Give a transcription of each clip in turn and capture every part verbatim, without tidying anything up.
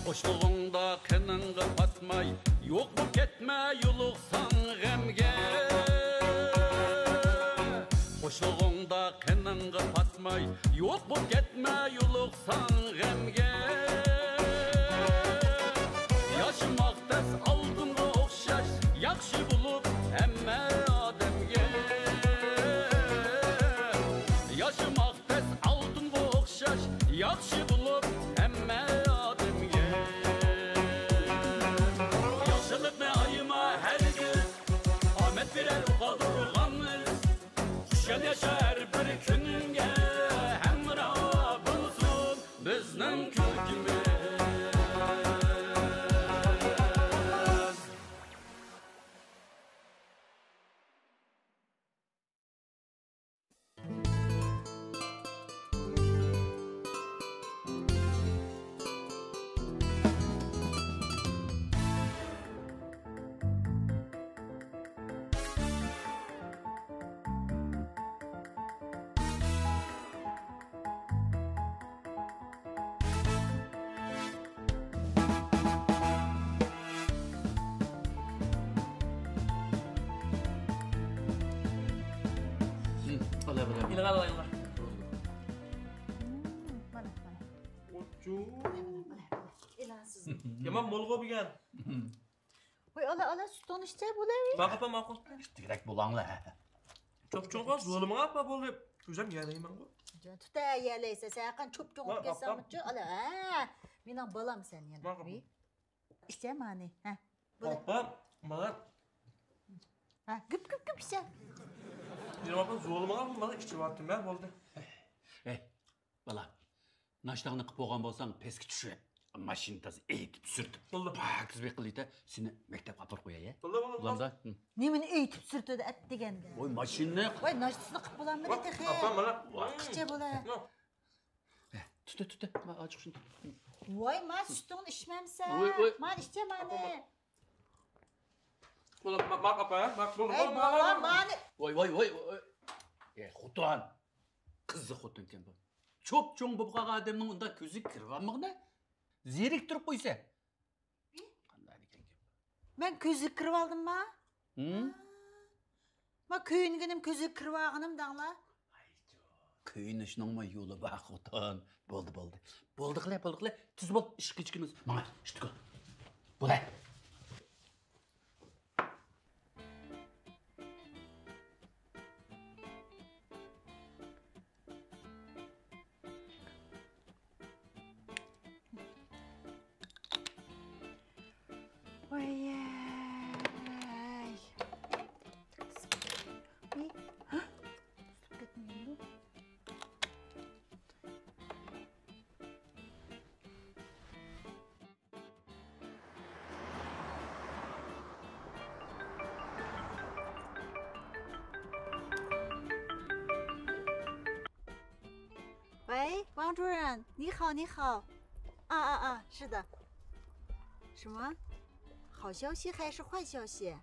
بوشلۇقۇڭدا قېنىڭغا پاتماي، يوق بولۇپ كەتمە يولۇقساڭ غەمگە. بوشلۇقۇڭدا قېنىڭغا پاتماي، يوق بولۇپ كەتمە يولۇقساڭ غەمگە. ياشىماق تەس ئالتۇنغا ئوخشاش، ياخشى بولۇپ ھەممە ئادەمگە. ياشىماق تەس ئالتۇنغا ئوخشاش، ياخشى بولۇپ ھەممە ئادەمگە. ياخشىلىقنى ئايىما ھەرگىز، ئامەت بېرەر ئۇقالدۇرغان ئىز. خۇشال ياشا ھەر بىر كۈنۈڭگە، ھەمراھ بولسۇن بىزنىڭ كۈلكىمىز. ئىلغار ئالايلار. مانا، مانا. ئوچۇ. ئىلاسىز. يامان مولغۇ بۈگۈن. ۋاي، ئالا، ئالا، سۈتۈڭنى ئىچە بولەي. ماقۇل، ماقۇل. ئىتتىكرەك بولاڭلار. چوپچوڭغا زولىمىڭ ئاپا بولدى. ئۆزۈم يەلەيمەنغۇ. تۇتە يەلەيسە، سەقەن چوپچوڭ بولۇپ كەتسەڭچۇ، ئالا، ھە. مېنىڭ بالام سەن يەنە. ماقۇل. ئىچە مانى، ھە. بولدى. ئاپا، مانا. ھە، گۈپ، گۈپ، گۈپ ئىچە. يېرىم ئاپا، زولىمىڭ ئاپا، مانا ئىچىۋاتىمەن، بولدى. ئەي، بالا، ناشتاڭنى قىپ بولغان بولساڭ، پەسكە چۈشۈپ، ماشىنا تازا ئېيتىپ سۈرتۈپ، بولدى. پاكىز بىر قىلىيتا، سېنى مەكتەپكە ئاپىرىپ قوياي، ھە؟ بولدى، بولدى، بولدى. بولامدا؟ ھە. نېمىنى ئېيتىپ سۈرتىدى ئەتىگەندە؟ ۋاي، ماشىنىنى. ۋاي، ناشتىسىنى قىپ بولالمىدى تېخى. ئاپا، مانا. قىچە بولا. ھە، تۇتە، تۇتە، ما ئاچىق شۇنى. ۋاي، ما سۈتۈڭنى ئىچمەمسەن. ۋاي، ۋاي. ما ئىچە مانى. بولا، ما، ما، ئاپا، ھە؟ ما، بولا، ئەي، بولا، بولا، بولا، بولا. مانى. ۋاي، ۋاي، ۋاي، ۋاي. ئەي، خوتۇن. قىزىق خوتۇنكەن بۇ. چوپچوڭ بولۇپ قالغان ئادەمنىڭ ئۇنداق كۆزىگە كىرىۋالمىغىنە. زېرىكتۈرۈپ قويسا. قانداق ئىكەن گەپ؟ مەن كۆزىگە كىرىۋالدىمما؟ ھىم؟ ما كۆيۈنگىنىم كۆزىگە كىرىۋالغىنىم دەڭلا. كۆيۈنۈشنىڭمۇ يولى بار خوتۇن. بولدى، بولدى. بولدى قىلە، بولدى قىلە. تېز بول، ئىشقا كېچىكىمىز. ماڭا، ئىشتىكى. بولە. ۋاي. ۋاي. ھە؟ ئۇسسۇپ كەتمىگەندۇ؟喂，王主任，你好，你好。啊啊啊，是的。什么？好消息还是坏消息？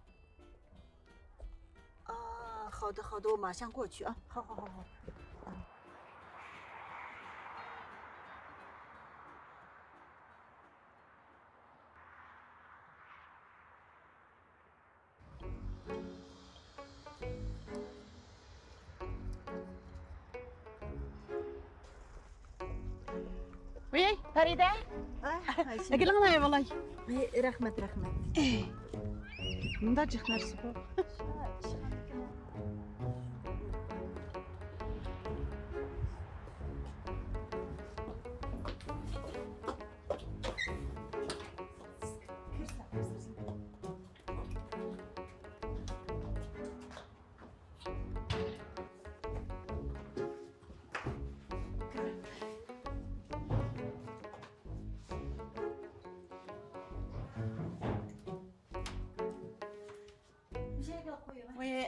啊，好的，好的，我马上过去啊。好，好，好，好。嗯。 ۋېي، پەرىدە. ئا، ئايشەم. ئەكېلىڭلار، ئەۋالاي. ۋېي، رەھمەت، رەھمەت. مۇندا جىق نەرسە بار.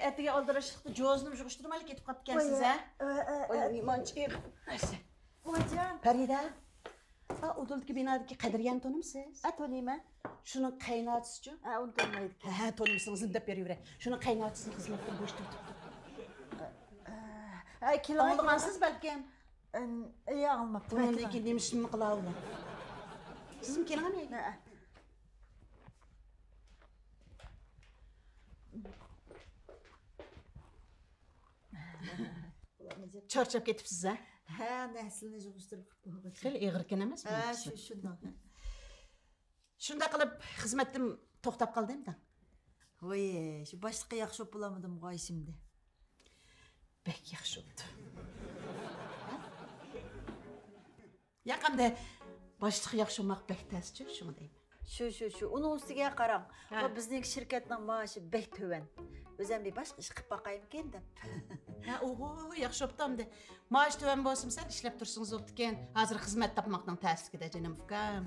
ئەتىگە ئالدىراشلىقتا جوزىنىمۇ يىغىشتۇرمايلا كېتىپ قاپتىكەنسىز، ھە؟ ۋاي، نېمانچە ئېغىر. ۋايجان. پەرىدە. ھە، ئۇدۇلدىكى بىنادىكى قەدرىيەنى تونۇمسىز؟ ھە، تونۇيمەن. شۇنىڭ قەيناتىسىچۇ؟ ھە، ئۇنى تونۇمايدىكەن. ھە، تونۇمىسىڭىز دەپ بېرىۋېرەي. شۇنىڭ قەيناتىسىنى خىزمەتتىن بوشىتىۋېتىپتۇ. ھە، كېلىڭ. ئاڭلىغانسىز بەلكىم؟ ئىي، ئاڭلىماپتىمەن. بۇنىڭدىن كېيىن نېمە ئىشنى قىلاۋۇرۇڭ. سىزمۇ كېلىڭ ئەمدى. ھە. چارچاپ كېتىپسىز ھە؟ ھە، نەرسىلەرنى يىغىشتۇرۇپ قىپتۇ. خېلى ئېغىركەن ئەمەسمۇ؟ ھە، شۇ، شۇنداق. شۇنداق قىلىپ خىزمەتتىن توختاپ قالدىم دەڭ. ۋاي، شۇ باشلىققا ياخشى بولۇپ بولالمىدىمغۇ ئايشىمدە. بەك ياخشى بوپتۇ. ياق، ئەمدى باشلىق ياخشى بولماق بەك تەسچۇ، شۇڭا دەيمەن. شۇ، شۇ، شۇ. ئۇنىڭ ئۈستىگە قاراڭ. ھە. بۇ بىزنىڭ شىركەتنىڭ مائاشى بەك تۆۋەن. ئۆزۈم بىر باشقا ئىش قىلىپ باقايمىكىن دەپ. ھە، ئوغۇ، ياخشى بوپتۇ ئەمدى. مائاش تۆۋەن بولسىمۇ سەل ئىشلەپ تۇرسىڭىز بوپتىكەن. ھازىر خىزمەت تاپماقنىڭ تەسلىكىدە، جېنىم ئۇكام.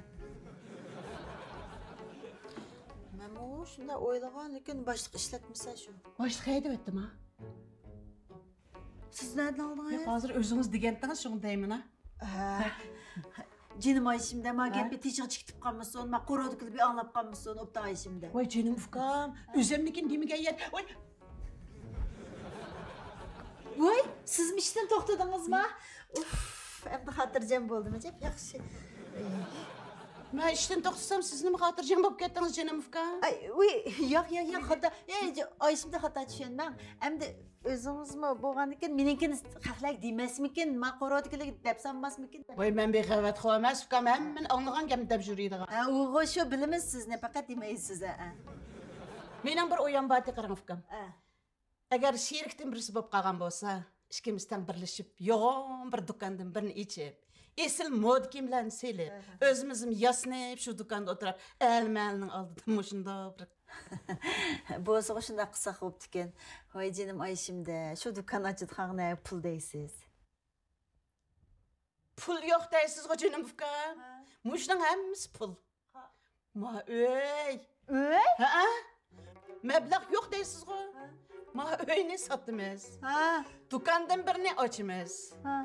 مەنمۇ شۇنداق ئويلىغان، لېكىن باشلىق ئىشلەتمىسە شۇ. باشلىق ھەيدىۋەتتىما؟ سىز نەدىن ئالدىڭىز؟ ياق، ھازىر ئۆزىڭىز دېگەنتىڭىز، شۇڭا دەيمەن ھە. ھە. جېنىم ئايشىمدە، ما ھە؟ گەپنى تېشىغا چىقىتىپ قالمىسۇن، ما قورۇدىكىلا بىر ئاڭلاپ قالمىسۇن، ئوبدان ئايشىمدە. ۋاي جېنىم ئۇكام، ئۆزۈمنىكىنى دېمىگەن يەر. ۋاي. ۋاي، سىزمۇ ئىشتىن توختىدىڭىزما؟ ئۇف، ئەمدى خاتىرجەم بولدۇم، ئەجەب ياخشى. مەن ئىشتىن توختىسام، سىز نېمە خاتىرجەم بولۇپ كەتتىڭىز، جېنىم ئۇكام؟ ئاي، ۋۇي، ياق، ياق، ياق، خاتا. ئەي، ئايشىمدە خاتا چۈشەنمەڭ. ئەمدى ئۆزىڭىزمۇ بولغاندىكىن، مېنىڭكىنى خەقلەرگە دېمەسمىكىن، ما قورۇدىكىلەرگە دەپ سالماسمىكىن دەپ. ۋاي، مەن بىر غەۋەتخور ئەمەس، ئۇكام، ھەممىنى ئاڭلىغان گەپنى دەپ يۈرىدىغان. ھە، ئۇغۇ شۇ، بىلىمىز سىزنى، پەقەت دېمەيسىز، ھە. مېنىڭ بىر ئويۇم بار، قاراڭ ئۇكام. ھە. ئەگەر شېرىكتىن بىرسى بولۇپ قالغان بولسا، ئىككىمىز تەڭ بىرلىشىپ، يوغان بىر دۇكاندىن بىرنى ئېچىپ، ئېسىل مودا كىيىملەرنى سېلىپ، ئەھە. ئۆزىمىزمۇ ياسىنىپ، شۇ دۇكاندا ئولتۇرۇپ، ئەلمەنىنىڭ ئالدىدا مۇشۇنداق بىر بولسىغۇ شۇنداق قىلساق بوپتىكەن. ۋاي جېنىم ئايشىمدە، شۇ دۇكان ئاچىدىغانغا نەگە پۇل دەيسىز؟ پۇل يوق دەيسىزغۇ جېنىم ئۇكام. ھە. مۇشۇنىڭ ھەممىسى پۇل. ھە. ما ئۆي. ئۆي؟ ھەئە. مەبلەغ يوق دەيسىزغۇ. ھە. ما ئۆينى ساتىمىز. ھە. دۇكاندىن بىرنى ئاچىمىز. ھە.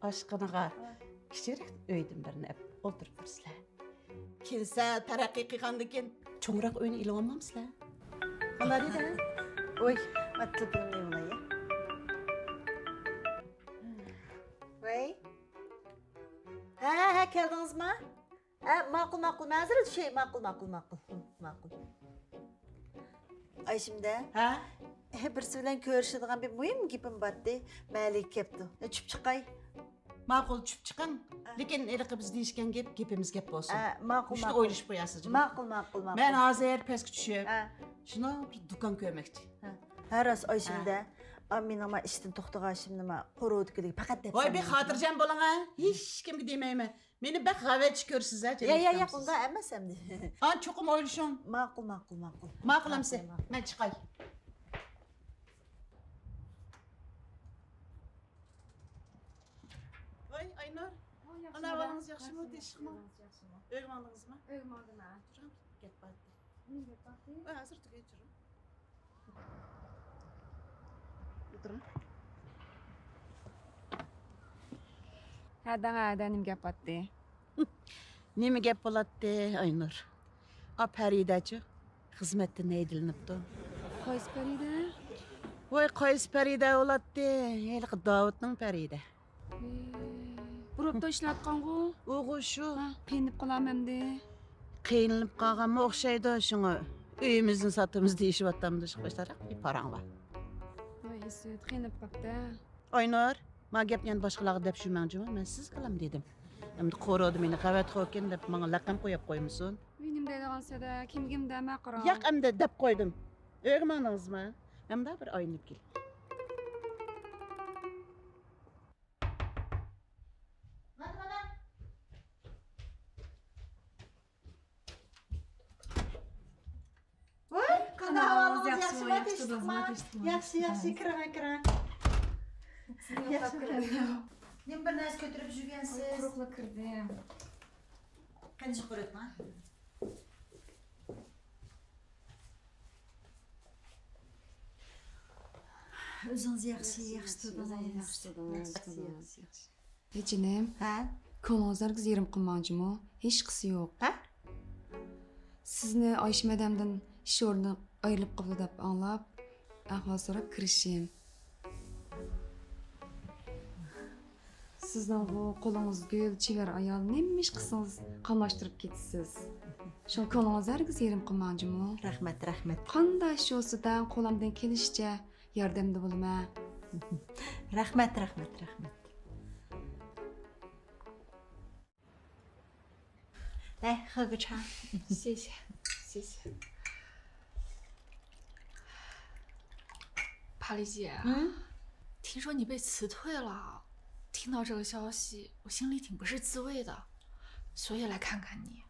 ئاشخانىغا ھە. كىچىكرەك ئۆيدىن بىرنى ئېلىپ ئولتۇرۇپ بېرىسىلەر. كېيىن سەل تەرەققىي قىلغاندىن كېيىن چوڭراق ئۆينى ئېلىۋالمامسىلەر؟ ئانا دېدى. ۋوي، ما تېلېفوننى ئېلىۋالاي. ۋەي. ھە، ھە، كەلدىڭىزما؟ ھە، ماقۇل، ماقۇل. مەن ھازىر شەي، ماقۇل، ماقۇل، ماقۇل. ماقۇل. ئايشىمدە. ھە؟ ھە، بىرسى بىلەن كۆرۈشىدىغان بىر مۇھىم گېپىم بارتى. مەلىكە كەپتۇ. چۈشۈپ چىقاي. ماقۇل، چۈشۈپ چىقىڭ. ھە. لېكىن ھېلىقى بىز دېيىشكەن گەپ، گېپىمىز گەپ بولسۇن. ھە، ماقۇل، مۇشۇنى ماقۇل. ئويلىشىپ قويارسىز، جېنىم. ماقۇل، ماقۇل، ماقۇل. مەن ھازىر پەسكە چۈشۈپ، ھە. شۇنداق بىر دۇكان كۆرمەكچى. ھە. ھە، راست، ئايشىمدە. ھە. ئا، مېنىڭ ما ئىشتىن توختىغان ئىشىمنى ما قورۇدىكىلىگە پەقەت دەپ ۋاي، بىر سالمىدىم. خاتىرجەم بولۇڭ، ھە. ھېچكىمگە دېمەيمەن. مېنى بەك غەۋەتچى كۆرىسىز، ھە، يا، يا، يا، جېنىم. ئۇنداق ئەمەس ئەمدى. ھا، چوقۇم ئويلىشىڭ. ماقۇل، ماقۇل، ماقۇل. ماقۇل ئەمسە، ماقۇل، ماقۇل. مەن چىقاي. ۋاي، ئاينۇر. ھا، ياخشى، ئانا، ئانا. ئەھۋالىڭىز ياخشىمۇ، ياخشى، تىنچلىقمۇ؟ ياخشى، ياخشىمۇ؟ ئۆيگە ماڭدىڭىزمۇ؟ ئۆيگە ماڭدىم، ھە. تۇرۇڭ، گەپ بار. نېمە گەپ بار؟ ۋاي، ھازىر تۈگەي تۇرۇڭ. ئولتۇرۇڭ. ھەدە، ھەدە، نېمە گەپ بارتى؟ نېمە گەپ بولاتتى، ئاينۇر؟ ئا، پەرىدەچۇ؟ خىزمەتتىن ھەيدىلىنىپتۇ. قايسى پەرىدە؟ ۋاي، قايسى پەرىدە بولاتتى؟ ھېلىقى داۋۇتنىڭ پەرىدە. ھېي، بۇرۇپتا ئىشلەۋاتقانغۇ؟ ئۇغۇ شۇ. ھە، قىينىلىپ قالامەن ئەمدى. قىينىلىپ قالغانمۇ ئوخشايدۇ، شۇڭا ئۆيىمىزنى ساتىمىز دېيىشىۋاتامدۇ، شۇ قىلىشلارراق بىر پاراڭ بار. ۋاي، ئىسىت، قىينىلىپ قاپتۇ. ئاينۇر، ما گەپنى يەنە باشقىلارغا دەپ يۈرمەڭچۇ، مەن سىزگىلام دېدىم. ئەمدى قورۇدا مېنى غەۋەتخوركەن دەپ ماڭا لەقەم قويۇپ قويمىسۇن. مېنىڭ دەيدىغان سۆزدە كىمگىمدە مە قاراڭ. ياق، ئەمدى دەپ قويدۇم. ئۆيگە ماڭدىڭىزمۇ؟ ئەمدى بىر ئايلىنىپ كېلىڭ. مانا، مانا. ۋاي، قانداق ئەھۋالىڭىز، ياخشىمۇ؟ ياخشى، تىنچلىقمۇ؟ ياخشى، ياخشى، كىرىڭ، كىرىڭ. سىزنى يوقلاپ كىردىم. نېمە بىر نەرسە كۆتۈرۈپ يۈرگەنسىز؟ قۇرۇقلا كىردىم. قېنى، قۇرۇتما. ئۆزىڭىز ياخشى، ياخشى تۇردىڭىز. ياخشى تۇردۇڭىز. ياخشى، ياخشى. ھە، جېنىم. ھە؟ كۆڭلىڭىزنى ھەرگىز يېرىم قىلماڭ جۇمۇ. ھېچقىسى يوق. ھە؟ سىزنى ئايشىم ھەدەمدىن ئىش ئورنىدىن ئايرىلىپ قاپتۇ دەپ ئاڭلاپ، ئەھۋال سوراپ كىرىشىم. سىزنىڭ بۇ قولىڭىز گۈل، چېۋەر ئايال، نېمە ئىش قىلسىڭىز قاملاشتۇرۇپ كېتىسىز. شۇڭا كۆڭلىڭىزنى ھەرگىز يېرىم قىلماڭ جۇمۇ. رەھمەت، رەھمەت. قانداق ئىش بولسا دەڭ، قولۇمدىن كېلىشىچە ياردەمدە بولىمەن. رەھمەت، رەھمەت، رەھمەت. 来，喝个茶。谢谢，谢谢。帕丽姐，嗯？听说你被辞退了，听到这个消息，我心里挺不是滋味的，所以来看看你。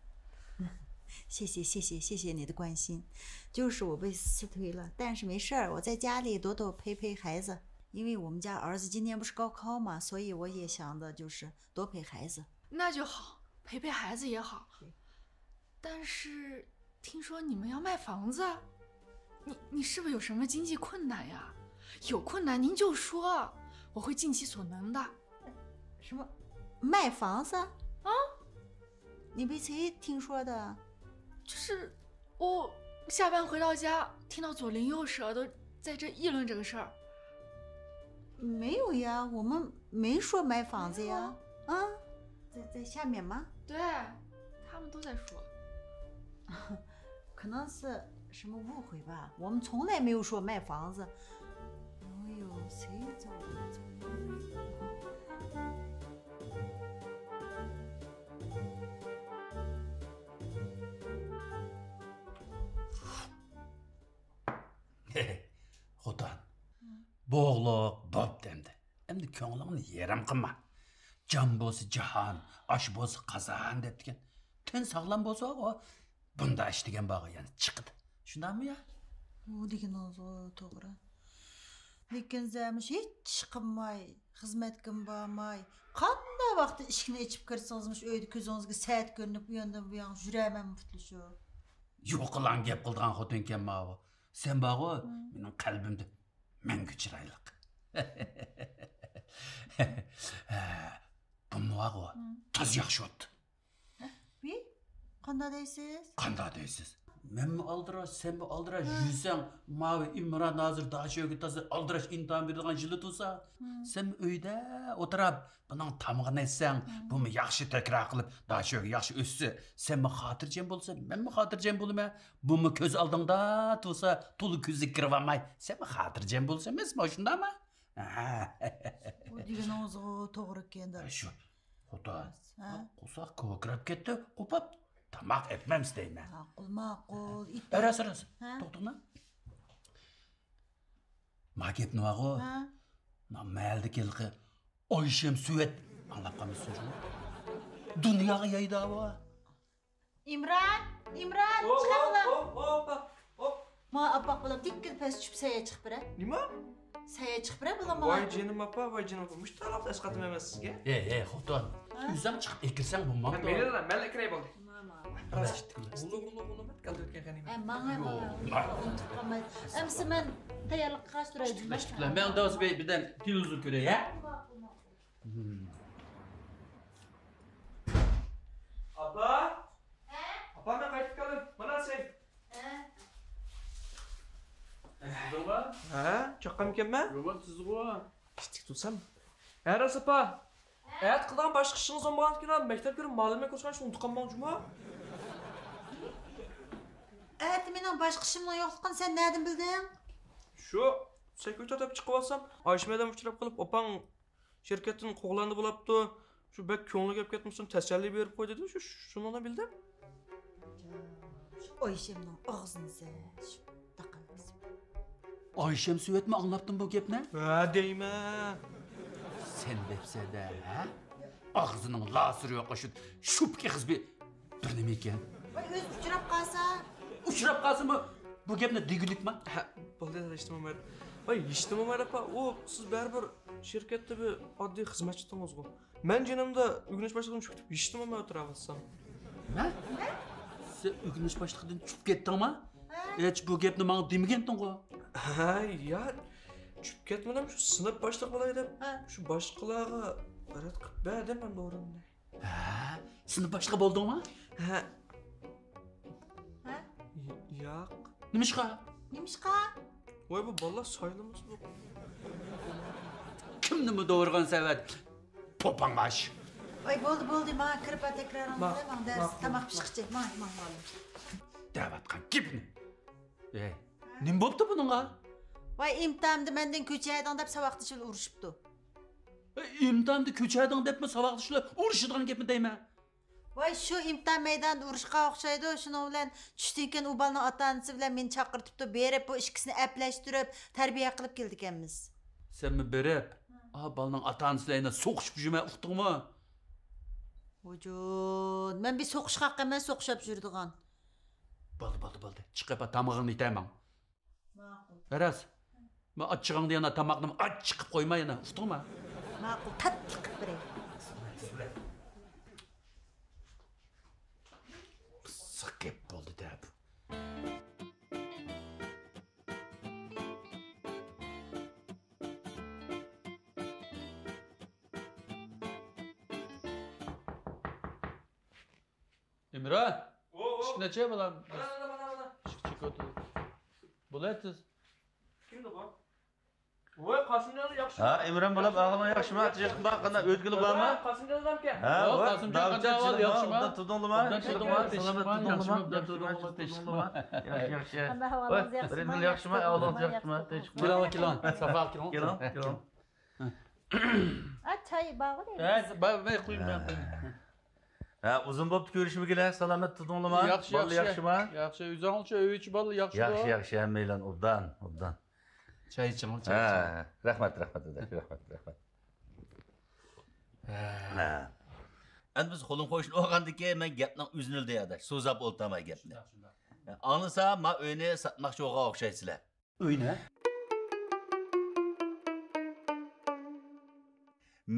谢谢，谢谢，谢谢你的关心。就是我被辞退了，但是没事儿，我在家里多多陪陪孩子，因为我们家儿子今年不是高考嘛，所以我也想的就是多陪孩子。那就好，陪陪孩子也好。对。但是听说你们要卖房子，你你是不是有什么经济困难呀？有困难您就说，我会尽其所能的。什么卖房子？啊？你被谁听说的？就是我下班回到家，听到左邻右舍都在这议论这个事儿。没有呀，我们没说买房子呀。啊，在在下面吗？对，他们都在说。可能是什么误会吧，我们从来没有说卖房子。哎呦，谁找的？خوتۇن، بوغلۇق بوپتۇ ئەمدى. ئەمدى كۆڭلۈڭنى يېرىم قىلما. جان بولسا جاھان، ئاش بولسا قازان دەپتىكەن. تەن ساغلام بولسا، ئۇ بۇنداق ئىش دېگەن بارغۇ يەنە چىقىدۇ. شۇنداقمۇ يا؟ ئۇ دېگىنىڭىزغۇ توغرا. لېكىن زەمىش ھېچ ئىش قىلماي، خىزمەتكىمۇ بارماي، قانداق ۋاقىتتا ئىشىكنى ئېچىپ كىرسىڭىز، مۇشۇ ئۆيدە كۆزىڭىزگە سەت كۆرۈنۈپ، ئۇ ياندىن بۇ ياڭغا يۈرەمەنمۇ پۇتلىشىپ. يوقىلاڭ گەپ قىلىدىغان خوتۇنكەنما ئۇ. سەن بارغۇ، مېنىڭ قەلبىمدە مەڭگۈ چىرايلىق. ھە، بۇمۇ بارغۇ، تازا ياخشى بوپتۇ. ۋىي، قانداق دەيسىز؟ قانداق دەيسىز؟ مەنمۇ ئالدىراش، سەنمۇ ئالدىراش يۈرسەڭ، ماۋۇ ئىمران ھازىر داشۆگە تازا ئالدىراش ئىمتىھان بېرىدىغان يىلى تۇرسا، سەنمۇ ئۆيدە ئولتۇرۇپ، بۇنىڭ تامىقىنى ئەتسەڭ، بۇمۇ ياخشى تەكرار قىلىپ، داشۆگە ياخشى ئۆتسە، سەنمۇ خاتىرجەم بولىسەن، مەنمۇ خاتىرجەم بولىمەن. بۇمۇ كۆز ئالدىڭدا تۇرسا، تولا كۆزگە كىرىۋالماي، سەنمۇ خاتىرجەم بولىسەن ئەمەسمۇ، شۇنداقمۇ؟ ئۇ دېگىنىڭىزغۇ توغرا ئىكەن، دادا. شۇ. خوتۇن، ھە؟ قورساق كوكىراپ كەتتى، قوپاپ تاماق ئەتمەمسىز دەيمەن. ماقۇل، ماقۇل. ئە، راست، راست. ھە؟ توختىڭە. ما گەپنى بارغۇ. ھە؟ ما مەھەللىدىكى ھېلىقى ئايشەم سۆۋەت ئاڭلاپ قالمىسۇن شۇ. دۇنياغا يايدى ئاۋۇ. ئىمران، ئىمران، چىقاڭلار. ھوپ، ھوپ، ھوپ، ھوپ. ما ئاپاق بالام، دىككىدە پەس چۈشۈپ سايە چىقىپ بېرە. نېمە؟ سايە چىقىپ بېرە بالام ماڭا. ۋاي جېنىم ئاپا، ۋاي جېنىم ئاپا. مۇشۇ تالاقتا ئەسقاتىم ئەمەس سىزگە. ھەي، ھەي، خوتۇن. ھە؟ ئۆزۈڭ چىقىپ ئەكىرسەڭ بولمامدۇ؟ مەيلى، مەن ئەكىرەي بولدى. ماما. راست. غۇلۇ، غۇلۇ، غۇلۇ، مەن كەلدى ئۆتكەن غەنىيمەت. ھە، ماڭا، ماڭا. يوق. ئۇنتۇپ قالماي. ئەمسە مەن تەييارلىققا قارشى تۇراي. مەن داۋزى بىر، بىردەم تېلېۋىزور كۆرەي، ھە؟ ئاپا! ھە؟ ئاپا، مەن قايتىپ كەلدىم. مانا سەن. ھە؟ ھە، چاققانمىكەنمەن؟ يوق، سىزغۇ. ئىتتىك تۇرسام. ھە، راست ئاپا. ئەتە قىلىدىغان باشقا ئىشىڭىز بولمىغاندىكىن، مەكتەپكە كىرىپ مۇئەللىمگە كۆرۈشكەن ئىشنى ئۇنتۇپ قالماڭ جۇمۇ. ئەتە مېنىڭ باشقا ئىشىمنىڭ يوقلۇقىنى سەن نەدىن بىلدىڭ؟ شۇ سەكرىتار دەپ چىقىۋالسام، ئايشىم ھەدەم ئۇچراپ قېلىپ، ئاپاڭ شىركەتتىن قوغلاندى بولاپتۇ. شۇ بەك كۆڭلىگە كەپ كەتمىسۇن، تەسەللى بېرىپ قوي دېدى. شۇ، شۇنىڭدىن بىلدىم. شۇ ئايشەمنىڭ ئاغزىنى سە، شۇ داقاللىسا. ئايشەم سۆۋەتمۇ ئاڭلاپتىمۇ بۇ گەپنى؟ ھە دەيمەن. سەن دەپسەندە، ھە؟ ئاغزىنىڭ لاسىرى يوق، شۇ شۇپكى قىز بىر، بىر نېمە ئىكەن. ۋاي، ئۆزى ئۇچراپ قالسا؟ ئۇچراپ قالسىمۇ بۇ گەپنى دېگۈلۈكما؟ ھە، بولدى، ھېچنېمە بار. ۋاي، ھېچنېمە بار، ئاپا. ئۇ سىز بەرىبىر شىركەتتە بىر ئاددىي خىزمەتچى ئىدىڭىزغۇ. مەن جېنىمدا ئۆگىنىش باشلىقىدىن چۈشۈپ كېتىپ، ھېچنېمە بىلمەي ئولتۇراۋاتسام. نە؟ سەن ئۆگىنىش باشلىقىدىن چۈشۈپ كەتتىڭما؟ ھە. ھېچ بۇ گەپنى ماڭا دېمىگەنتىڭغۇ؟ ھە، يا. چۈشۈپ كەتمىدىم، شۇ سىنىپ باشلىقى بولاي دەپ. ھە. شۇ باشقىلارغا رەت قىلىپ بەردىم مەن بۇ ئورۇننى. ھە؟ سىنىپ باشلىقى بولدۇڭمۇ؟ ھە. ھە؟ ي-، ياق. نېمىشقا؟ نېمىشقا؟ ۋاي، بۇ بالىلار سايلىمىسى بۇ. كىمنىمۇ دورىغان سەۋەت؟ توپاڭاش. ۋاي، بولدى، بولدى، ماڭا كىرىپ تەكرارىڭنى قىلىمەن، دەرس، تاماق پىشقىچە. ماڭ، ماڭ، ماڭ. دەۋاتقان گېپىنى. ئەي، نېمە بوپتۇ بۇنىڭغا؟ ۋاي، ئىمتىھاندا مەندىن كۆچەدىڭ دەپ ساۋاقدىشى بىلەن ئۇرۇشۇپتۇ. ئەي، ئىمتىھاندا كۆچەدىڭ دەپمۇ ساۋاقدىشى بىلەن ئۇرۇشىدىغان گەپمۇ دەيمەن. ۋاي، شۇ ئىمتىھان مەيدانىدا ئۇرۇشقان ئوخشايدۇ، شۇنىڭ بىلەن چۈشتىن كېيىن ئۇ بالىنىڭ ئاتا-ئانىسى بىلەن مېنى چاقىرتىپتۇ، بېرىپ بۇ ئىككىسىنى ئەپلەشتۈرۈپ تەربىيە قىلىپ كېلىدىكەنمىز. سەنمۇ بېرىپ، ھە، ئا، بالىنىڭ ئاتا-ئانىسى بىلەن يەنە سوقۇشۇپ يۈرمە، ئۇقتۇڭمۇ؟ ۋۇجۇد، مەن بىر سوقۇشقاق ئەمەس، سوقۇشۇپ يۈرىدىغان. بولدى، بولدى، بولدى. چىقىپ تامىقىڭنى ئېتەمەن. ماقۇل. راست. مەن ئاچچىقىڭدا يەنە تاماقنى ئاچچىق قىلىپ قويما يەنە، ئۇقتۇڭما؟ ماقۇل، تاتلىق قىلىپ بېرەي. قىزىق گەپ بولدى-دە بۇ. ئىمران! ئو، ئو! ئىشىك نەچچە بالام؟ مانا، مانا، مانا، مانا. ئىشىك چېكىۋاتىدۇ. بولە تېز. كىمدۇ بۇ؟ ۋاي، قاسىمجان ياخشىمۇ؟ ھە، ئىمران بالام، ئاغىنىڭ ياخشىمۇ؟ تىرىشىپ باققىنا ئۆتكىلى بارمۇ؟ ۋاي، قاسىمجان ئاكا. ھە، ۋاي، قاسىمجان، قانداق ئەھۋال، ياخشىمۇ؟ ئوبدان تۇردۇڭلىما؟ ئوبدان تۇردۇڭلىما؟ سالامەت تۇردۇڭلىما؟ ياخشىمۇ؟ ئوبدان تۇردۇڭلىما؟ تىنچلىقمۇ؟ ياخشى، ياخشى. قانداق ئەھۋالىڭىز، ياخشىمۇ؟ رەھمەت، ياخشىمۇ؟ ئەھۋالىڭىز ياخشىمۇ؟ تىنچلىقمۇ؟ كېلىڭ، كېلىڭ، ساپا كېلىڭ. كېلىڭ، كېلىڭ. ئا، چاي بارغۇ دەيمىز. ھە، بار، مەن قويۇم، مەن قويۇم. ھە، ئۇزۇن بوپتۇ كۆرۈشمىگىلى، سالامەت تۇردۇڭلىما؟ ياخشى، بالىلار ياخشى. ياخشىمۇ؟ ياخشى، ئۆزۈڭلارچە ئۆي ئىچى بالىلار ياخشىمۇ؟ ياخشى، ياخشى، ھەممەيلەن ئوبدان، ئوبدان. چاي ئىچىڭلار، چاي ئىچىڭلار. ھە، رەھمەت، رەھمەت، ئاداش، رەھمەت، رەھمەت. ھە. ئەمدى بىز قولۇم قوشنا بولغاندىكىن مەن گەپنىڭ ئۆزىنى ئىلدىي، ئاداش، سوزاپ ئولتۇرماي گەپنى. شۇنداق، شۇنداق. ھە، ئاڭلىسام، ما ئۆينى ساتماقچى بولغان ئوخشايسىلەر. ئۆينى؟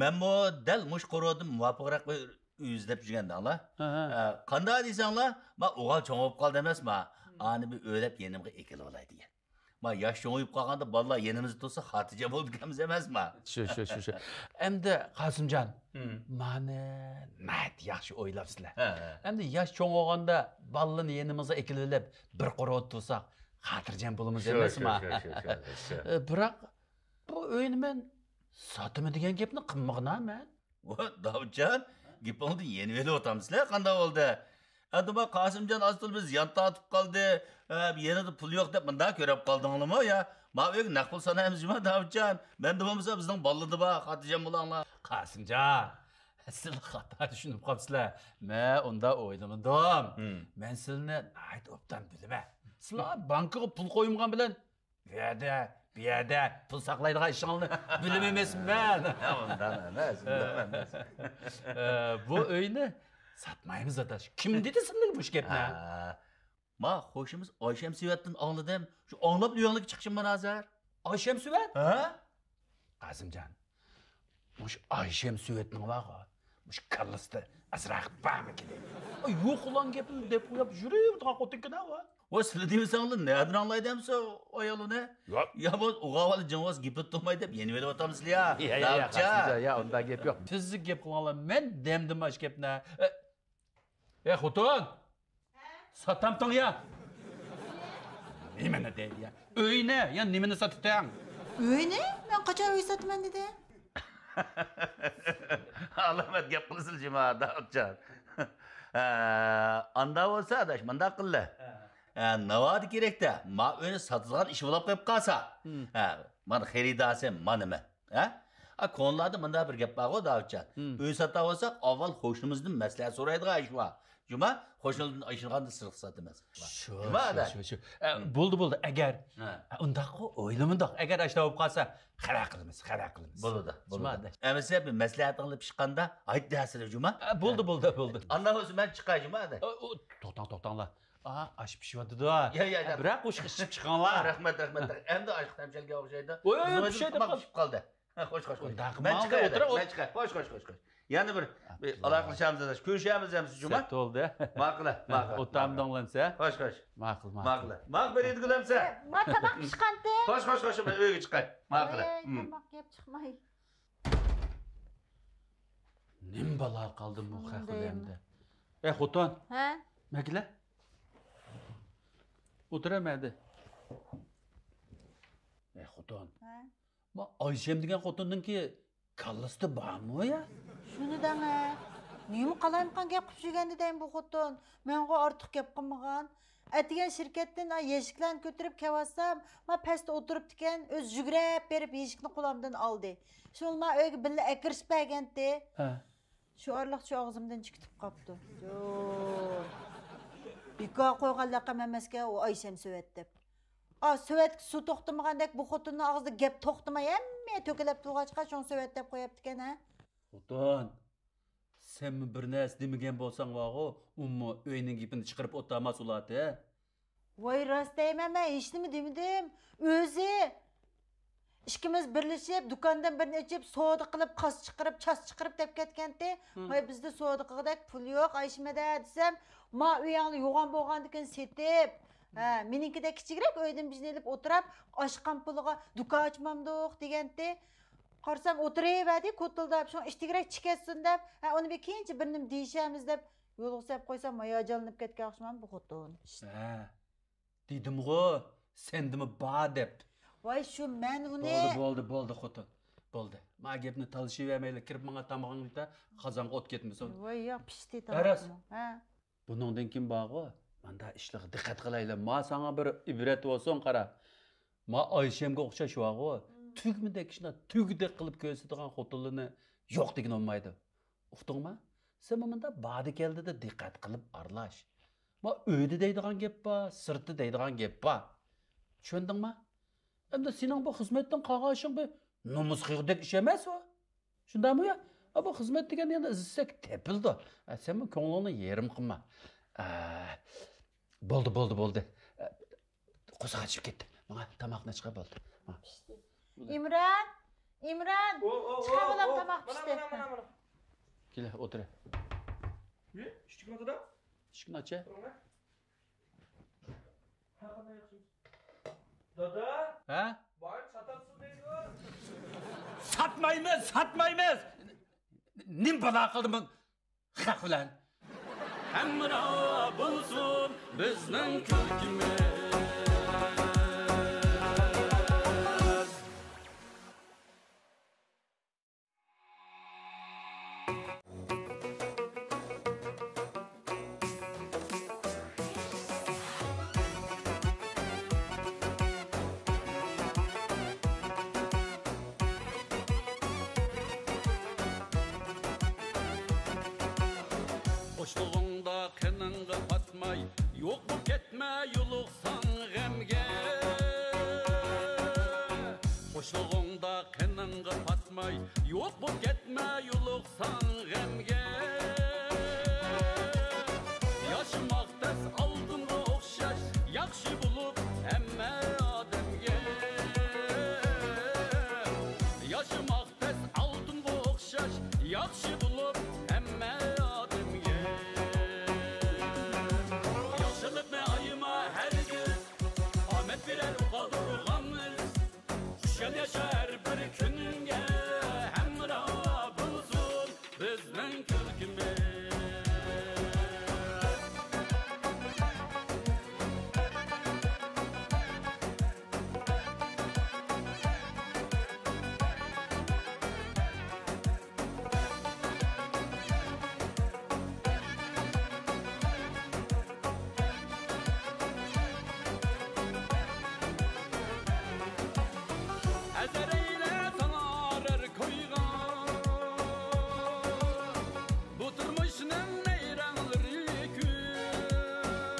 مەنمۇ دەل مۇشۇ قورۇدىن مۇۋاپىقراق بىر ئۆي ئىزدەپ يۈرگەندەڭلار. ھە، ھە. ئە، قانداق دېسەڭلار، ما ئوغۇل چوڭىيىپ قالدى ئەمەسما؟ ئانى بىر ئۆيلەپ يېنىمغا ئېكىلىۋالاي دېگەن. ما ياش چوڭىيىپ قالغاندا بالىلار يېنىمىزدا تۇرسا خاتىرجەم بولىدىكەنمىز ئەمەسما؟ شۇ، شۇ، شۇ، شۇ. ئەمدى قاسىمجان، ھىم. مانا ناھايىتى ياخشى ئويلاپسىلەر. ھە، ھە. ئەمدى ياش چوڭ بولغاندا بالىلىرىنى يېنىمىزغا ئېكىلىۋېلىپ بىر قورۇدا تۇرساق خاتىرجەم بولىمىز ئەمەسما؟ شۇ، شۇ، شۇ، شۇ، شۇ. ئە، بىراق بۇ ئۆينى مەن ساتىمەن دېگەن گەپنى قىلمىغىنا مەن. ۋا، داۋۇتجان، گېپىڭدىن يېنىۋېلىۋاتامسىلەر، قانداق بولدى؟ ئەمدى ما قاسىمجان ئاز-تولا بىر زىيان تارتىپ قالدى، ئە، يېنىدا پۇل يوق دەپ مۇنداق كۆرۈپ قالدىڭلىمۇ يا؟ ما ئۆيگە نەق پۇل سانايمىز جۇما، داۋۇتجان. مەندە بولمىسا بىزنىڭ بالىلىرىدا بار، خاتىرجەم بولۇڭلار. قاسىمجان، سىلەر خاتا چۈشىنىپ قاپسىلەر. مەن ئۇنداق ئويلىمىدىم. ھىم. مەن سىلىنى ناھايىتى ئوبدان بىلىمەن. سىلەر بانكىغا پۇل قويمىغان بىلەن بۇ يەردە، بۇ يەردە پۇل ساقلايدىغان ئىشىڭلارنى بىلمەيمەنمەن. ھە، ئۇنداق ئەمەس، ئۇنداق ئەمەس. ئە، بۇ ئۆينى ساتمايمىز، ئاداش. كىم دېدى سىلەرگە مۇشۇ گەپنى؟ ھە. ما خوشىمىز ئايشەمسۈۋەتتىن ئاڭلىدىم. شۇ ئاڭلاپلا ئۆيۈڭلارگە چىقىشىم مانا ھازىر. ئايشەمسۈۋەت؟ ھە؟ قاسىمجان، مۇشۇ ئايشەمسۈۋەتنىڭ بارغۇ، مۇشۇ كاللىسىدا ئازراق بارمىكىن؟ ئاي، يوق، ئۇلارنىڭ گېپىنى دەپ قويۇپ يۈرۈۋېرىدىغان خوتۇنكەن-ھە ئۇ. ۋاي، سىلەر دېمىسەڭلار نەدىن ئاڭلايدۇ ئەمىسە ئايالىنى؟ ياق. يا بولمىسا ئۇغا بالىلار جىڭ بولسا گېپى تۇتماي دەپ يېنىۋېلىۋاتامسىلەر يا؟ يا، يا، يا، داۋۇتجان. قاسىمجان، يا، ئۇنداق گەپ يوق. تېززە گەپ قىلىڭلار، مەن دەمدىم ئاشۇ گەپنى. ئە، ئە، خوتۇن! ساتامتىڭ يا؟ نېمىنى دەيدۇ يا؟ ئۆينى يا نېمىنى ساتىتىڭ؟ ئۆينى؟ مەن قاچان ئۆي ساتىمەن دېدىم؟ ئالامەت گەپ قىلىسىلە جۇما، داۋۇتجان. ھە، ئاندا بولسا ئاداش، مۇنداق قىللى. ھە. ھە، ناۋادا كېرەكتە، ما ئۆينى ساتىدىغان ئىش بولۇپ قېلىپ قالسا. ھە، مانا خېرىدارسى مانىمەن. ھە؟ ئا، كونىلاردا مۇنداق بىر گەپ بارغۇ، داۋۇتجان. ھىم. ئۆي ساتاۋالساق، ئاۋۋال قوشنىمىزدىن مەسلىھەت سورايدىغان ئىش بار. جۇما، قوشنىدىن ئاشۇرغاندا سىرتقا ساتىمىز. شۇ، جۇما، شۇ، ئاداش. شۇ، شۇ. ئە، ھىم. بولدى، بولدى. ئەگەر، ھە. ئە، ئۇنداققۇ، ئويلىمىدۇق. ئەگەر ئاشۇنداق بولۇپ قالسا، خەۋەر قىلىمىز، خەۋەر قىلىمىز. بولىدۇ، جۇما، بولىدۇ. ئاداش. ئەمىسە بىر مەسلىھەتىڭلار پىشقاندا، ئايت دەسىلى، جۇما. ئە، بولدى، بولدى، بولدى. ئانداق بولسا مەن چىقاي، جۇما، ئاداش. ئە، ئۇ، توختاڭ، توختاڭلار. ئا، ئاش پىشىۋاتىدۇ. يا، يا، يا. بىراق قوشۇق ئىچىپ چىقىڭلار. رەھمەت، رەھمەت. ئەمدى ئاشقا تەمشەلگەن ئوخشايدۇ. ۋوي، ۋوي، پىشەي دەپ قال. پىشىپ قالدى. ھە، خوش، خوش، خوش. ئۇنداق مەن چىقاي، مەن چىقاي، خوش، خوش، خوش. يەنە بىر، بىر ئالاقىلىشامىز ئاداش. كۆرۈشەمىز ئەمسە جۇما. سەت بولدى. ماقۇل، ماقۇل. ئوتامدىڭلامسە؟ خوش، خوش. ماقۇل، ماقۇل. ماقۇل. ماق بېرىدىگۈلەمسە؟ ما تاماق پىشقانتى. خوش، خوش، خوش. مەن ئۆيگە چىقاي. ماقۇل. ئاي، ئاي، تاماق يەپ چىقماي. نېمە بالا قالدىم بۇ خەقلەردە؟ ئەي، خوتۇن. ھە؟ مەگىلە. ئولتۇرە مەدە. ئەي، خوتۇن. ھە؟ ما ئايشەم دېگەن خوتۇننىڭكى كاللىسىدا بارمۇ يا؟ شۇنى دەڭە. نېمە قالايمىقان گەپ قىلىپ يۈرگەندە دەيمەن بۇ خوتۇن. مەنغۇ ئارتۇق گەپ قىلمىغان. ئەتىگەن شىركەتتىن، ئا، يەشىكلەرنى كۆتۈرۈپ كەلۋاتسام، ما پەستە ئولتۇرۇپتىكەن، ئۆزى يۈگۈرۈپ بېرىپ يەشىكنى قولۇمدىن ئالدى. شۇڭا ما ئۆيگە بىللە ئەكىرىشىپ بەرگەنتى. ھە. شۇ ئارىلىقچە ئاغزىمدىن چىقىپ قاپتۇ. يوق. بىكار قويغان لەقەم ئەمەسكەن ئۇ ئايشەم سۆۋەت دەپ. ئا، سۆۋەتكە سۇ توختىمىغاندەك بۇ خوتۇننىڭ ئاغزىدا گەپ توختىماي ھەممە يەر تۆكۈلۈپ تۇرغاچقا شۇڭا سۆۋەت دەپ قويۇپتىكەن ھە. خوتۇن، سەنمۇ بىر نەرسە دېمىگەن بولساڭ بارغۇ، ئۇمۇ ئۆينىڭ گېپىنى چىقىرىپ ئولتۇرماس ئۇلاتى. ۋاي، راست دەيمەن، مەن ھېچنېمە دېمىدىم. ئۆزى ئىككىمىز بىرلىشىپ، دۇكاندىن بىرنى ئېچىپ، سودا قىلىپ، قاز چىقىرىپ، چاس چىقىرىپ دەپ كەتكەنتى. ھە. ۋاي، بىزدە سودا قىلغۇدەك پۇل يوق، ئايشىمەدە دېسەم، ما ئۆيۈڭلار يوغان بولغاندىكىن سېتىپ، ھە، مېنىڭكىدەك كىچىكرەك ئۆيدىن بىزنى ئېلىپ ئولتۇرۇپ، ئاشقان پۇلىغا دۇكان ئاچمامدۇق دېگەنتى. قارىسام، ئولتۇرۇۋەردى كوتۇلداپ، شۇڭا ئىچىدىكىرەك چىكەتسۇن دەپ، ھە، ئۇنى بىر كېيىنچە بىر نېمە دېيىشەرمىز دەپ، يولغا سەپ قويسام، ھاياجانلىنىپ كەتكەن ئوخشىمامدۇ بۇ خوتۇن؟ ھە، دېدىمغۇ، سەندىمۇ بار دەپ. ۋاي، شۇ مەن ئۇنى. بولدى، بولدى، بولدى، خوتۇن. بولدى. ما گەپنى تالىشىۋەرمەيلى، كىرىپ ماڭا تامىقىڭنى ئېتە، قازانغا ئوت كەتمىسۇن. ۋاي، ياق، پىشتى ھە، راست. تاماقمۇ. ھە. بۇنىڭدىن كېيىن بارغۇ، مانداق ئىشلارغا دىققەت قىلايلى. ما ساڭا بىر ئىبرەت بولسۇن، قارا. ما ئايشەمگە ئوخشاش بارغۇ، مم. تۈگمىدەك ئىشنى تۈگدەك قىلىپ كۆرسىتىدىغان خوتۇنلىرىنى يوق دېگىنى بولمايدۇ. ئۇقتۇڭما؟ سەنمۇ مۇنداق باردى كەلدىدە دىققەت قىلىپ ئارىلاش. ما ئۆيدە دەيدىغان گەپ بار، سىرتتا دەيدىغان گەپ بار. چۈشەندىڭما؟ ئەمدى سېنىڭ بۇ خىزمەتتىن قالغان ئىشىڭ بىر نومۇس قىلغۇدەك ئىش ئەمەس ئۇ. شۇنداقمۇ يا؟ ئا، بۇ خىزمەت دېگەن يەنە ئىزدىسەك تېپىلىدۇ. ئا، سەنمۇ كۆڭلۈڭنى يېرىم قىلما. ئا، بولدى، بولدى، بولدى. ئا، قورساق ئېچىپ كەتتى. ماڭا تاماقنى چىقار بولدى. ھا. پىشتى. ئىمران! ئىمران! ئو، ئو، چىقار ئو، بالام، ئو. تاماق مانا، پىشتى. مانا، مانا، مانا. كېلە، ئولتۇر. يە، ئىشىكنى ئاچىدا. ئىشىكنى ئاچە. تۇرۇڭ. ھە، قانداق ياخشىمۇ؟ دادا! ھە؟ باينى ساتامسىز دەيدۇ. ساتمايمىز، ساتمايمىز! نېمە بالا قىلدىم خەق بىلەن؟ ھەمراھ بولسۇن بىزنىڭ كۈلكىمىز. بوشلۇقۇڭدا قېنىڭغا پاتماي، يوق بولۇپ كەتمە يولۇقساڭ غەمگە. بوشلۇقۇڭدا قېنىڭغا پاتماي، يوق بولۇپ كەتمە يولۇقساڭ غەمگە. ياشىماق تەس ئالتۇنغا ئوخشاش، ياخشى بولۇپ ھەممە ئادەمگە. ياشىماق تەس ئالتۇنغا ئوخشاش، ياخشى بولۇپ ھەممە ئادەمگە. ياخشىلىقنى ئايىما ھەرگىز، ئامەت بېرەر قالدۇرغان ئىز. خۇشال ياشا ھەر بىر كۈنۈڭگە، ھەمراھ بولسۇن بىزنىڭ كۈلكىمىز. ھەزەر ئەيلە ساڭا ھارار كويغا، بۇ تۇرمۇشنىڭ نەيرەڭلىرى كۆپ.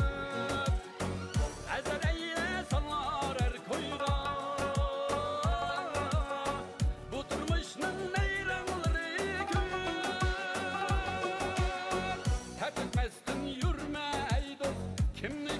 ھەزەر ئەيلە ساڭا ھارار كويغا، بۇ تۇرمۇشنىڭ نەيرەڭلىرى كۆپ. تەپىقەستىن يۈرمە ئەي دوست، كىمنى